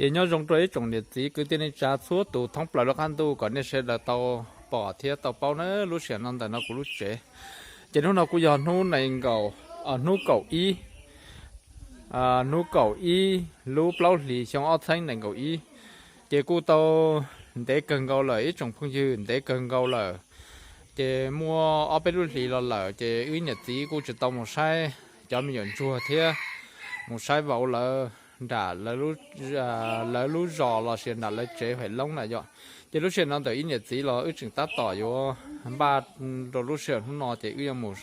Ces nyob zoo rau ib tsoom niam txiv kwv tij neej tsa txhua tus thoob plaws lub qab ntuj kom nej sawv daws tau pom thiab tau paub na. Lub sij hawm no ntawm no kuv lub tsev, ces hnub no kuj yog hnub nees nkaum, hnub kaum ib, hnub kaum ib lub plaub hlis xyoo ob txhiab nees nkaum ib. Ces kuj tau ntev kawg nkaus lawm ib tsoom phooj ywg, ntev kawg nkaus lawm. Ces muaj ob peb lub hlis los lawm ces wb niam txiv kuj tsis tau mus saib cov me nyuam ntsuag thiab mus saib vauv lawv nram lawv lub zos los sis nram lawv tsev Fais Loob na yom. Ces lub sij hawm no ntawm ib niam txiv los wb tseem tab tom yuav npaj rau lub sij hawm hnub no ces wb yuav mus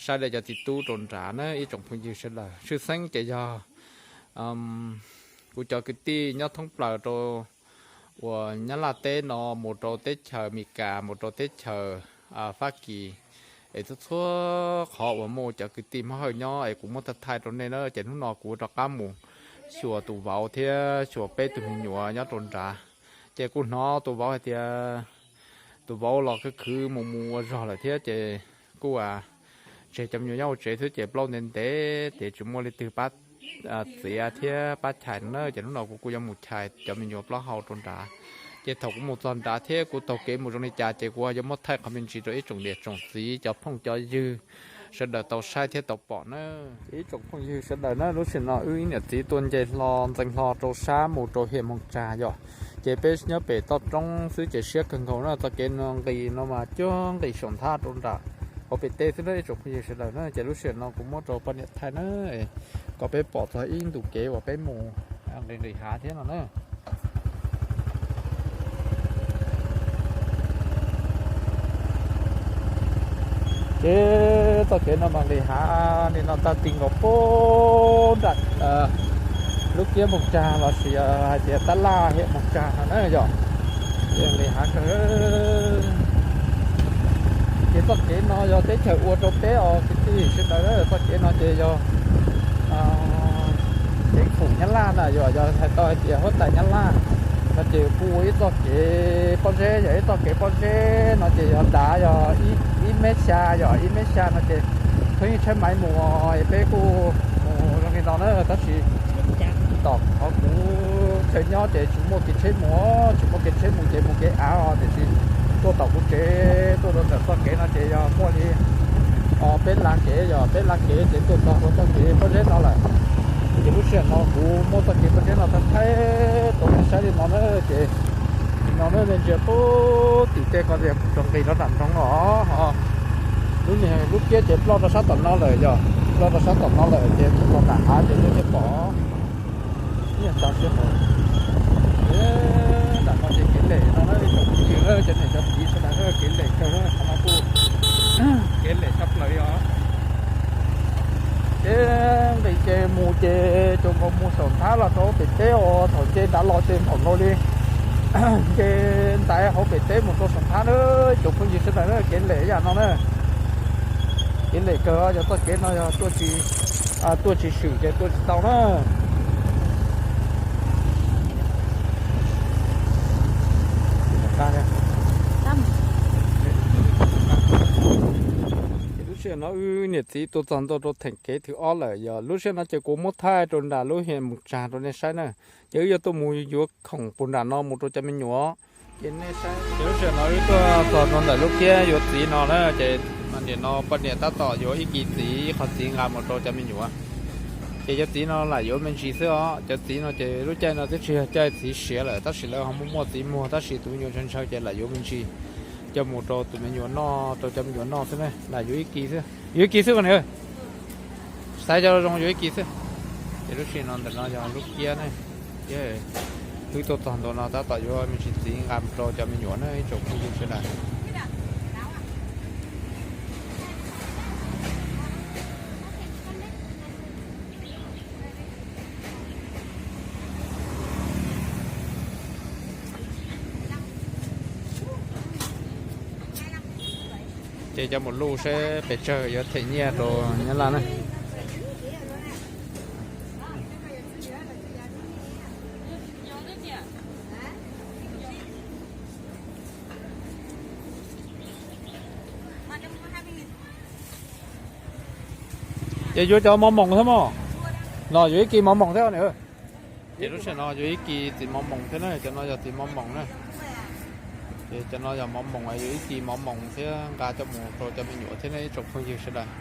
saib lawv cov txiv tub rau nrad na ib tsoom phooj ywg sawv daws. Tshwj xeeb ces yog kuv cov kwv tij nyob thoob plaws rau uas Nyab Laj teb no mus rau teb chaws Amelikas, mus rau teb chaws Fab Kis, es txhua txhua qhov uas muaj cov kwv tij Hmoob Hawj nyob es kuv muab thaij thaij rau nej na. Ces hnub no kuv rov qab mus xyuas tus vauv thiab xyuas peb tus me nyuam nyob rau nrad. Ces kuj hnov tus vauv hais tias tus vauv los khwv khwv mus mus ua zog lawm thiab ces kuj tseg cov me nyuam nyob hauv tsev xwb ces plaub ntev ntev ces tsis muaj leej twg pab txiav thiab pab chais no na. Ces hnub no kuv kuj yuav mus chais cov me nyuam plaub hau rau nrad. Ces thaum kuv mus txog nrad thiab kuv taug kev mus zoo li cas ces kuv yuav muab thaij qhov me ntsis rau ib tsoom niam tsoom txiv cov phooj cov ywg sawv daws tau saib thiab tau pom na. Ces ib tsoom phooj ywg sawv daws na, lub sij hawm no wb ib niam txiv tuaj nce hlo ntxeev hlo rau sab mus rau hiam Moos Tsag yom. Ces peb nyob pem toj roob xwb ces siab kawg nkaus na, txoj kev no nqis no mas cuag nqis saum nthab rau nram hauv pem teb xwb na ib tsoom phooj ywg sawv daws na. Ces lub sij hawm no kuv muab rau poj niam thaij na, kom peb pom txog ib ntu kev uas peb mus nqis nqis hav thiab no na. Ces txoj kev no mas nqis hav li no tag ti nkaus puag nram lub kiab Moos Tsag los sis hais tias tab laj hiam Moos Tsag no na yom. Ces nqis hav kawg. Ces txoj kev no yog teb chaws ua rau peb os kwv tij sawv daws, txoj kev no ces yog ceev xwm Nyab Laj na yom, yog hais tau hais tias huab tais Nyab Laj no ces kuj ua ib txoj kev pob zeb, yog ib txoj kev pob zeb no ces yog dav yog ib mev xya, yog ib mev xya no ces pheej tshaib maiv mus, peb kuj mus zoo li no na, tab sis tom qhov kuv chaw nyob ces tsis muaj kev tsheb mus, tsis muaj kev tsheb mus ces mus kev av os, tiam sis tuaj tom kuv tsev tuaj rau ntawm txoj kev no ces yog muaj li peb lab kev, yog peb lab kev ces tuaj txog rau txoj kev pob zeb no lawm. Ces lub sij hawm no kuv muab txoj kev pob zeb no thaij thaij rau nej saib li no na, ces no na nej ntsia puag tim tej ko rau nqis rau nram nroog os. Lub niag lub kiab ces ploj rau sab tom no lawm, yog ploj rau sab tom no lawm ces mus rau nram hav ces nej thiaj pom. Ib nyuag tsav siab hauv. Nram no ces kev lem no na, ib tsoom phooj ywg na, cov niam cov txiv sawv daws na, kev lem kawg na, qhov no kuj kev lem tshaj plaws li os. Ces nqis ces mus ces tsuas nkaus mus saum nthab los rau pem teb os, thaum nce nrad los ces npaum nkaus li nce ntaiv hauv pem teb mus rau saum nthab na, ib tsoom phooj ywg sawv daws na, kev lem yam no na. Kev lem kawg, yog txoj kev no yog tuaj tsis swm ces tuaj tsis tau na. Ces lub sij hawm no wb niam txiv tuaj txog ntua rau theem kev thib ob lawm, yog lub sij hawm no ces kuv muab thaij rau nram lub hiam Moos Tsag rau nej saib na. Ces wb yuav tuaj mus yuav khoom puag nram no mus rau cov me nyuam. Ces nej saib, ces lub sij hawm no wb tuaj txog rau ntawm lub kiab yuav txiv no na, ces nim no poj niam tab tom yuav ib kis txiv, ib qho txiv nqa mus rau cov me nyuam. Ces cov txiv no lam yuav me ntsis xwb os, cov txiv no ces lub caij no twb tsis yog caij txiv siav lawm, tab sis lawv ho muaj muaj txiv muag, tab sis tus me nyuam ntshaw ntshaw ces lam yuav me ntsis coj mus rau tus me nyuam noj, rau cov me nyuam noj xwb na, lam yuav ib kis xwb, yuav ib kis xwb koj niam. Xaiv cov zoo yuav ib kis xwb. Ces lub sij hawm no ntawm no yog lub kiab ne, wb tuaj txog ntua no tab tom yuav me ntsis txiv nqa mus rau cov me nyuam na ib tsoom phooj ywg sawv daws. Ces cov mus luj seb pes tsawg yuav them nyiaj rau Nyab Laj na. Ces yuav cov mov moos thiab mog. No yuav ib kis mov moos thiab niam. Ces lub sij hawm no yus ib kis txiv mov moos thiab na, cov no yog txiv mov moos na. Ces cov no yog mov moos, yus ib kis mov moos thiab nqa coj mus rau cov me nyuam thiab na ib tsoom phooj ywg sawv daws.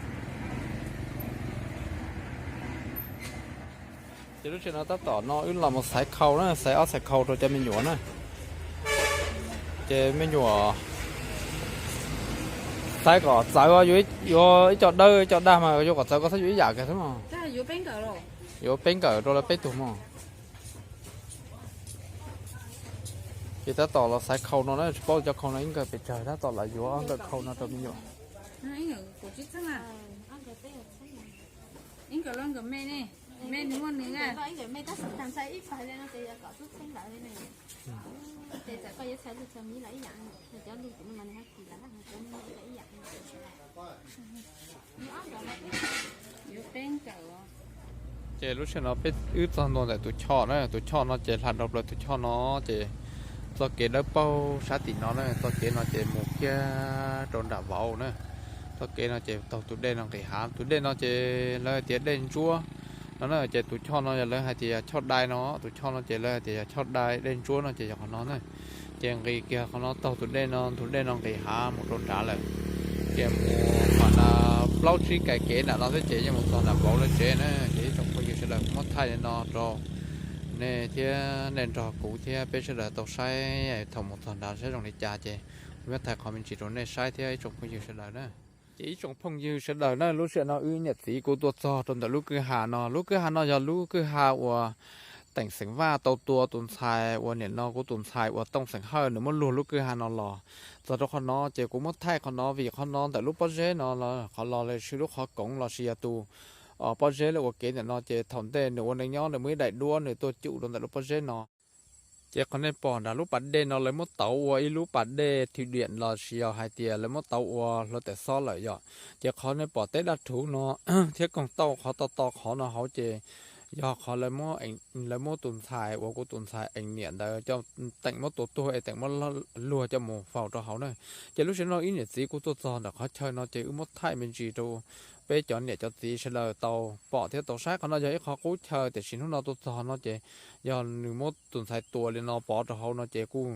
Ces lub sij hawm no tab tom no wb los mus xaiv khau na, xaiv ob xaiv khau rau cov me nyuam na. Ces me nyuam xaiv kom txawv, yuav ib co dawb ib co dag mas yuav kom txawv, koj txhob yuav ib yam kiag xwb mog. Yuav peb nkawm rau lawv peb tug mog. Ces tab tom los xaiv khau no na, tsis paub cov khau no ib nkawm pes tsawg, tab tom los yuav ob nkawm khau no rau me nyuam. Ces lub sij hawm no peb wb txog ntua ntawm tus choj na, tus choj no ces hla nrau plaws tus choj no, ces txoj kev dawb paug sab tim no na, txoj kev no ces mus kiag rau nram vauv na. Txoj kev no ces taug tus dej no nqis hav, tus dej no ces lawv hais tias dej ntsuab no na, ces tus choj no yog lawv hais tias yog choj dai no, tus choj no ces lawv hais tias yog choj dai, dej ntsuab no ces yog qhov no na. Ces nqis kiag qhov no taug tus dej no, tus dej no nqis hav mus rau nrad lawm. Ces mus mam na plaub tsib kais kev nram no xwb ces yeej mus txog nram vauv lawv tsev na. Ces ib tsoom phooj ywg sawv daws muab thaij li no rau nej thiab nej nrog kuv thiab peb sawv daws tau saib thaum mus txog nrad saib zoo li cas ces kuv muab thaij qhov me ntsis rau nej saib thiab ib tsoom phooj ywg sawv daws na. Ces ib tsoom phooj ywg sawv daws na, lub sij hawm no wb niam txiv kuj tuaj txog rau ntawm lub kwj ha no. Lub kwj ha no yog lub kwj ha uas Teem Xeem Vaj tau tua tus ntxhais uas nim no kuv tus ntxhais uas Tooj Xeem Hawj nws muab luag lub kwj ha no los txog rau qhov no ces kuv muab thaij qhov no vim qhov no ntawm lub pob zeb no los qhov los lawm sis lub qhov koov los sis yog tus pob zeb lawv ua kev ntawm no ces thaum ntej nws ua neej nyob nws muaj ib daim duab nws tuaj cum rau ntawm lub pob zeb no. Ces qhov nej pom nram lub pas dej no lawv muab tauv ua ib lub pas dej thwm diam los sis yog hais tias lawv muab tauv ua hluav taws xob lawm yom. Ces qhov nej pom teb daj rhuv no thiab koog tauj qhov to to qhov no hauv ces yog qhov lawv muab tus ntxhais uas kuv tus ntxhais ees niam ntawd coj Teem muab tua tuag es Teem muab luag coj mus faus rau hauv na. Ces lub sij hawm no ib niam txiv kuj tuaj txog ntawm qhov chaw no ces wb muab thaij me ntsis rau peb cov niam cov txiv sawv daws tau pom thiab tau saib. Qhov no yog ib qhov qub chaw tiam sis hnub no tuaj txog no ces yog nws muab tus ntxhais tua li no pov rau hauv no ces kuj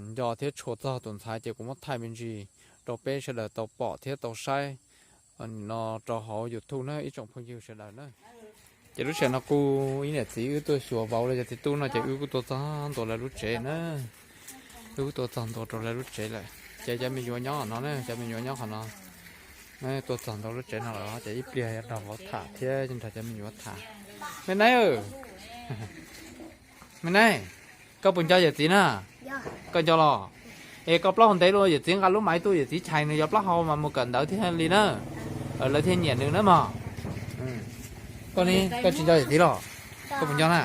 nco thiab tshua txog tus ntxhais ces kuv muab thaij me ntsis rau peb sawv daws tau pom thiab tau saib no rau hauv YouTube na ib tsoom phooj ywg sawv daws na. Ces lub sij hawm no kuj ib niam txiv wb tuaj xyuas vauv los yog txiv tub no ces wb kuj tuaj txog ntua lawv lub tsev na. Wb kuj tuaj txog ntua rau lawv lub tsev lawm. Ces cov me nyuam nyob no na, cov me nyuam nyob qhov no. Tuaj txog ntua lub tsev no lawm ces ib pliag yuav nrog vauv tham thiab nrog cov me nyuam tham. Me Naib, Me Naib, koj puas nco yawm txiv na? Koj nco los? Es koj plaub hau ntev los yawm txiv nqa lub maiv tuaj, yawm txiv chais nws yog plaub hau mas mus kawm ntawv thiaj li na. Lawv thiaj nyiam nws na mog. Koj ne, koj tsis nco yawm txiv los? Koj puas nco na?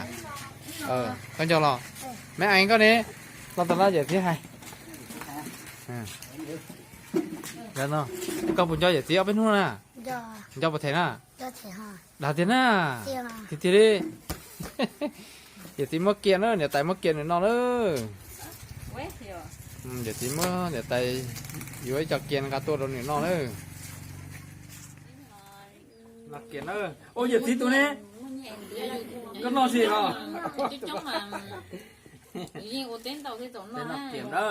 Koj nco los? Me Eev, koj ne? Los tom no yawm txiv hais. Koj puas nco yawm txiv ob peb hnub na? Nco puas them na? Dag tiag na. Tiag tiag li. Yawm txiv muab kiag na, niam tais muab kiag nws noj na. Yawm txiv muab niam tais yuav ib co kiag nqa tuaj rau nws noj na. Noj kiag na. Ua yawm txiv tus ne, koj noj sim los? Noj kiag na.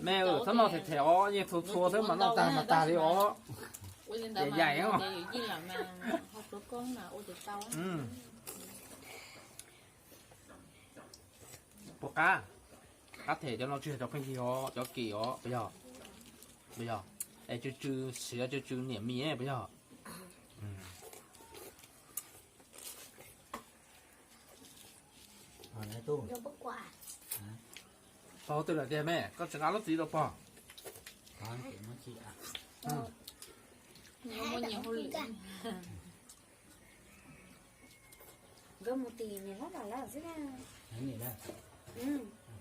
Me, txhob noj them them os, yeej txhua txhua xwb mas noj tag mas tag li os. Ces yaim os. Puas qab? Qab them cov no tsis yog cov pheej yig os, cov kim os, puas yog? Puas yog? Es tsw tsw siav tsw tsw niam mis puas yog? Pog twg lawm tiag me, koj tsis nqa lub txiv rau pog? Nkawd mus tim niam hlob lawm xwb na.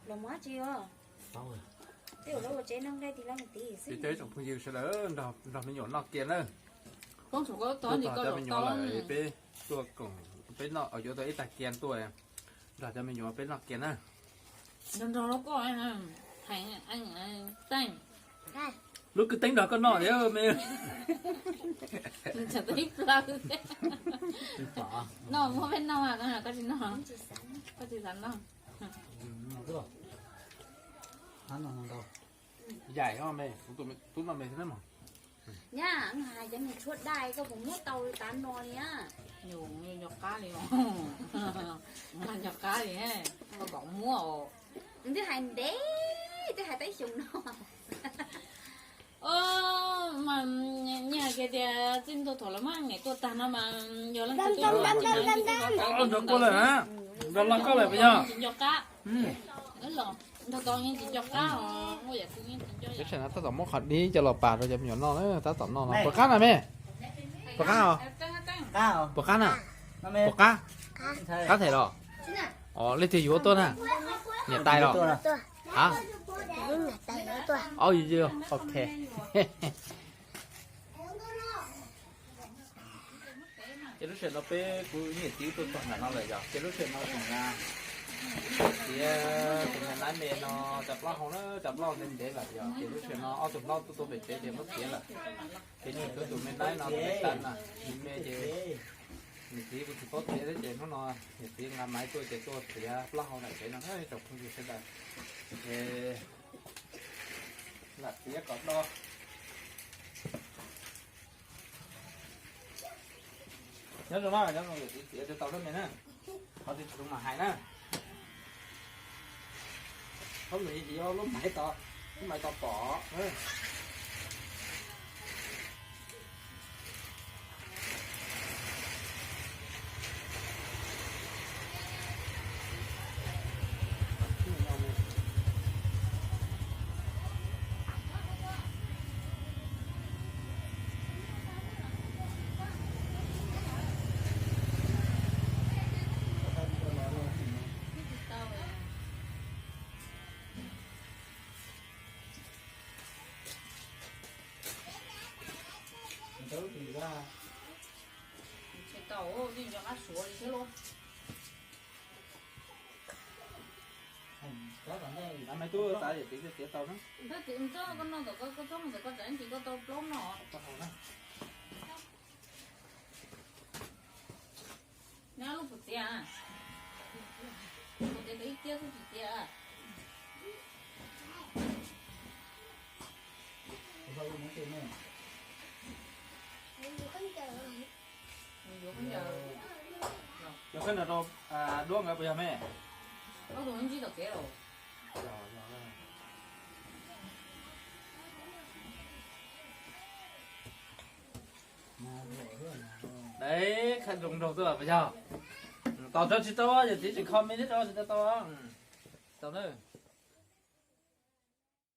Los mus dab tsi os? Tej zaum lawv ua tsev no nqe tim lawv mus tim xwb. Peb cov ib tsoom phooj ywg sawv daws nrog me nyuam noj kiag na. Tuaj txog cov me nyuam lawm peb tuaj koom, peb noj, yuav tau ib tag kiag tuaj nrog cov me nyuam peb noj kiag na. Nrog nrog koj, Teej. Lub kwv teeb nrog koj noj thiab me. Noj muab peb noj, koj tsis noj, koj tsis xav noj. Yaim me, tub noj me thiab na. Nyab, hais cov niag tshuaj daj koj puas muab tau li tav no li? Nyuam nco qab li, nco qab li, koj kom muab os. Twb hais ntev, twb hais peb xyoos no. Mas nyias hais kiag tias txij ntua thaum lawv muab niam tua tag no mas yog leej twg nrog koj lawm na, nrog loj koj lawm puas yog? Tsis nco qab. Nrog koj yeej tsis nco qab os, ua yam twg yeej tsis nco. Tab tom muab qhov dib coj los pas rau cov me nyuam noj na, tab tom noj no. Puas qab na me? Puas qab os? Puas qab na? Puas qab? Qab them los? Os, leej twg yuav tuaj na? Niam tais los? A, ok. Ces lub sij hawm no peb kuv niam txiv tuaj txog ntawm no lawm yog ces lub sij hawm no tseem txiav tus me laib me no cov plaub hau na, cov plaub hau ntev ntev lawm yog ces lub sij hawm no ob tug hlob tuaj tuaj pem tsev ces muab txiav lawm. Ces niam txiv tus me laib no tus me tas na, me ces niam txiv kuv tsis paub txiav thiab ces hnub no niam txiv nqa maiv tuaj ces tuaj txiav plaub hau ntawm tsev no tsoom phooj ywg sawv daws. Ces lam txiav kom do. Nyob zoo na, nyob zoo, yawm txiv txiav tsis tau lub me na, qhov twg tsis zoo mas hais na. Qhov lwm yim ces yog lub maiv tod, lub maiv tod pom. Tsis tau, yeej nco qab suav li thiab lauj. Maiv tub xav yawm txiv thiaj txiav tau na. Koj no, koj txhob mus txawm koj tsam ib ntsis koj tau plaub no. Nyob lub puas txiav? Puas txiav tau ib tiab xwb tsis txiav. Yuav khaub ncaws rau duab nkawd puas yog me? Dai, khaub ncaws nraug tuaj puas yog? Tos tso tsis tau, yawm txiv tsis kho me thiab tso tsis tau tau. Tsis tau na.